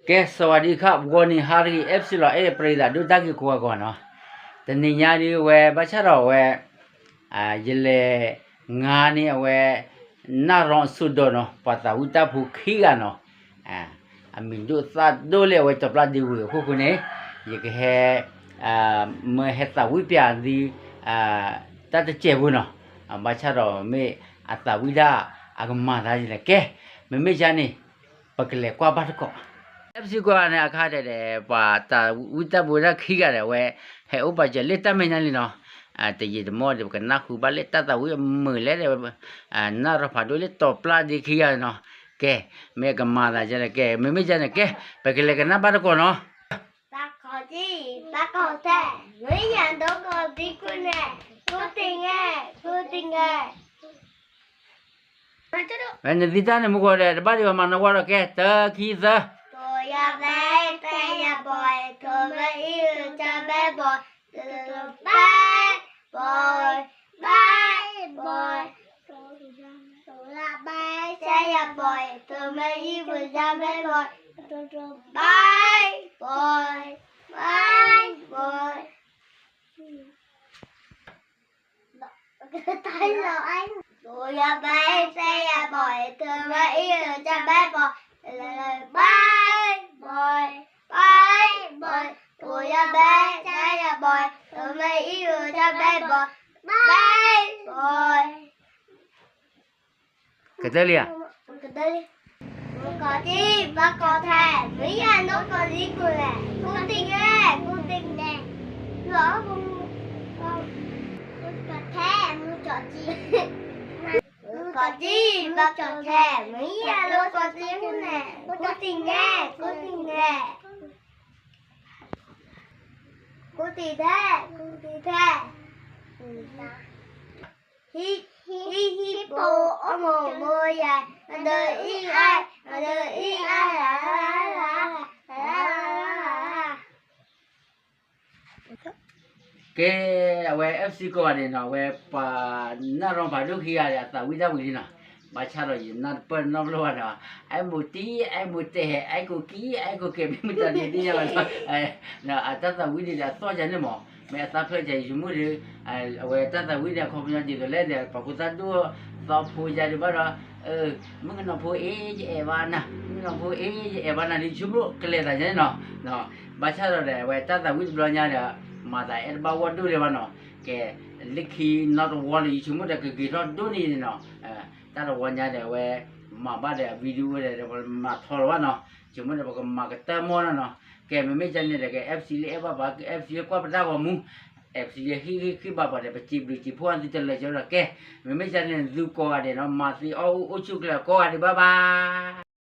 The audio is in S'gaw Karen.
ကဲ สวัสดีครับ ဂီၤနံၤဟါတဂ့ၤ FC လီၤအဲၣ်ပရံသးဒိၣ်တၢ်ဂ့ၤကိးဂၤနီၤ, တနံၤညါဒ်ဝဲ ဘၣ်ဆၣ်ဒီးဝဲ ယလဲၤငါန့ၢ်အဝဲ နၢ်ရီအစိဒီးနီၤ ပှၤသးဝံၣ်တၢ်ဖိခံဂၤနီၤ, အမံၤဒိၣ်သၣ်ဒိၣ်လၢအဝဲတီၤပျၢ်ဒ့ဝံၤအခိၣ်ဃိန့ၣ် ယကဟဲ မၢဟဲသးဝံၣ်ပျၢ်သု တၢ်တစဲးဖိနီၤ, ဘၣ်ဆၣ်ဒီးမ့ၢ်အသးဝံၣ်ဒၣ်အကမၤသးဒ်လဲၣ်ကဲ, မ့မ့ၢ်ယါန့ၣ် ပကလဲၤကွၢ်ဘၣ်တကိး FC ကွၢ်န့ၣ်အခါဒီး ပှၤသးဝံၣ်တၢ်ဖိဒၣ်ခံဂၤဒီးဝဲ ဟဲအိၣ်ပာ်စၢၤလၢတၢ်မဲာ်ညါလံနီၤ, တယံာ်တမီၢ်ဒီး ပကနၢ်ဟူဘၣ်လၢတၢ်သးဝံၣ်အမုာ်လဲၣ်ဒီး နၢ်ရီဖးဒိၣ်လၢတီၤပျၢ်ဒ့ခံဂၤနီၤ, ကဲ မ့ၢ်ကမၤသးဒ်လဲၣ်ကဲ မ့မ့ၢ်ယါန့ၣ်ကဲ ပကလဲၤကနၣ်ဘၣ်တကိးနီၤ. ဘၣ်ကီးကံၢ် ဘၣ်ကီးထဲ, မ့ၢ်ယၤဒိကီးသံကွၢ်န့ၣ် ကူတံၢ်နဲၣ် ကူတံၢ်နဲၣ် နသံတၢ်န့ၣ်မူကီးဒီး တဘၣ်ဒံးဘၣ်မၤနီၢ်ဝါဒီးကဲ တၢ ခံ သၢ, တိၤယၤဘဲ သဲယၤဘီး ထိၣ်မဲအံၤ ထိၣ်ကၠၢ်ဘဲဘီး ထိၣ်ဘဲ ဘီး ဘီး ဘီး တိၤယၤဘဲ သဲယၤဘီး ထိၣ်မဲအံၤ ထိၣ်ကၠၢ်ဘဲဘီး ဘီး ဘီး ဘီး ဘီး တိၤယၤဘဲ သဲယၤဘီး ထိၣ်မဲအံၤ ထိၣ်ကၠၢ်ဘဲဘီး ဘီး ဘီး ဘီး တိၤယၤဘဲ သဲယၤဘီး ထိၣ်မဲအံၤ ထိၣ်ကၠၢ်ဘဲဘီး ဘီး ဘီး ကတၢၢ်လံဧါ, ကတၢၢ်လံ, ဘၣ်ကီးကံၢ် ဘၣ်ကီးထဲ, မ့ၢ်ယၤဒိကီးသံကွၢ်န့ၣ် ကူတံၢ်နဲၣ် ကူတံၢ်နဲၣ်, မ့ၢ်ကီးကံၢ် ဘၣ်ကီးထဲ, မ့ၢ်ယၤဒိကီးသံကွၢ်န့ၣ် ကူတံၢ်နဲၣ် ကူတံၢ်နဲၣ် ကူတံၢ်ထဲ, ကူတံၢ်ထဲ ဟံၣ် ဟံၣ် ဟံၣ်ဖိအိၣ်မိၢ်မိၢ်ယဲၢ် မဒုအံၣ်အါ မဒုအံၣ်အါ ကဲ အဝဲ FC ကိးဂၤဒဲးနီၤ အဝဲပှၤနၢ်ရီဖးဒိၣ်ခံဂၤဒီး အသးဝံၣ်တၢ်ဝံၤလံနီၤ, ဘၣ်ဆၣ်ဒီးယနၢ်တပၢၢ်နီတဘျီဘၣ်နီၤ, အဲၣ်မိၢ်တံၢ် အဲၣ်မိၢ်တဲာ် အဲၣ်ကိၢ်ကံၢ် အဲၣ်ကိၢ်ကဲး မ့ၢ်မတၤဒ်န့ၣ်ညါဘၣ်နီၤ, အတၢ်သးဝံၣ်ဒ်ဒီးအသီၣ်ယၤန့ၣ်မး, မ့ၢ်အသးဖျၢၣ်ယၤယဆိကမိၣ်ဒီး အဝဲတၢ်သးဝံၣ်ဒီးအခီပညီဒ်သိးလဲၣ်ဒီး ပှၤဖိသၣ်ဒိၣ်သီဖိယၤဒံးဘၣ်ဒီး မုၣ်ကနီၤဖိအ့ၣ် ယအဲၣ်ဘၣ်နၤ, မုၣ်ကနီၤဖိအ့ၣ် ယအဲၣ်ဘၣ်နၤလံ ယဆိကမိၣ်ကလဲၤသးယၤန့ၣ်နီၤ, ဘၣ်ဆၣ်ဒီးအဝဲတၢ်သးဝံၣ်တဘျီညါဒီး မၤသးအဲၣ်တဘၣ်ဝဲဒိၣ်ဒံးဘၣ်နီၤ, ကဲ လၢခံနီတဝီန့ၣ် ယဆိကမိၣ်ဒီးကဂ့ၤထီၣ်ဒိၣ်န့ၣ်နီၤ, တၢ်တဝီညါဒီးအဝဲ မၤဘၣ်ဒီး video ဒီး မၤထီလီၤဘၣ်နီၤ, ယဆိကမိၣ်ဒီးပကမၤကတၢၢ်မီၢ်နီၤနီၤ, ကဲ မ့မ့ၢ်ယါန့ၣ်ဒီး ကဲ FC လၢအဲၣ်ဘၣ်ပှၤ FC လၢကွၢ်ပတၢ်ဂီၤမူ FC လၢဟ့ၣ်ဂံၢ်ဟ့ၣ်ဘါပှၤဒီး ပစံးဘျုးစံးဖှိၣ်အသုတလၢာ်ကဒီးကဲ, မ့မ့ၢ်ယါန့ၣ် သုကိးဂၤဒဲးနီၤ မၤသ့အီၣ်အူအိၣ်ဆူၣ်ကျဲကိးဂၤဒဲးဘၣ်ဘၣ်